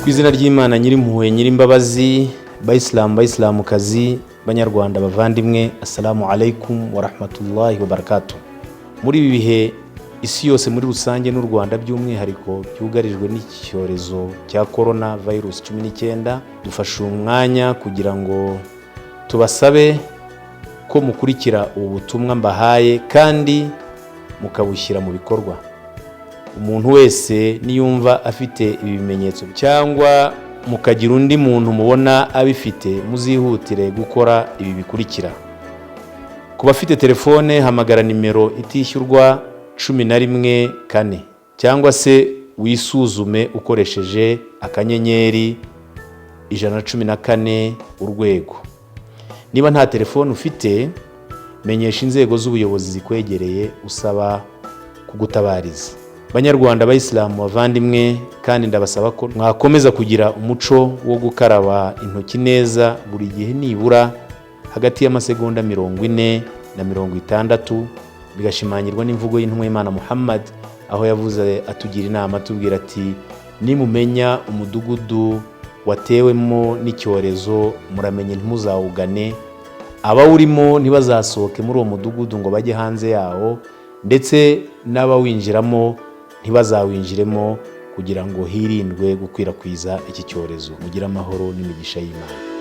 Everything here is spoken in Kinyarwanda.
Ku izina ry'Imana Nyirimpuhwe Nyirimbabazi, bayisilamu, bayisilamukazi, banyarwanda bavandimwe, assalamu alaikum warahmatullahi wabarakatuh. Muri ibi bihe isi yose muri rusange n'u Rwanda by'umwihariko byugarijwe n'icyorezo cya corona virus 19, dufashe umwanya kugira ngo tubasabe ko mukurikira ubu butumwa mbahaye kandi mukabushyira mu bikorwa. Umuntu wese niyumva afite ibi bimenyetso cyangwa mukagira undi muntu mubona abifite, muzihutire gukora ibi bikurikira: ku bafite telefone, hamagara nimero itishyurwa 114, cyangwa se wisuzume ukoresheje *114#. Niba nta telefone ufite, menyesha inzego z'ubuyobozi zikwegereye usaba kugutabariza. Banyarwanda, bayisilamu bavandimwe, kandi ndabasaba ko mwakomeza kugira umuco wo gukaraba intoki neza buri gihe, nibura hagati y'amasegonda 40 na 60, bigashimangirwa n'imvugo y'intumwa y'Imana Muhammad, aho yavuze atugira inama, atubwira ati: "Nimumenya umudugudu watewemo n'icyorezo, muramenye ntimuzawugane, abawurimo ntibazasohoke muri uwo mudugudu ngo bajye hanze yawo, ndetse n'abawinjiramo ntibazawinjiremo, kugira ngo hirindwe gukwirakwiza iki cyorezo." Mugire amahoro n'imigisha y'Imana.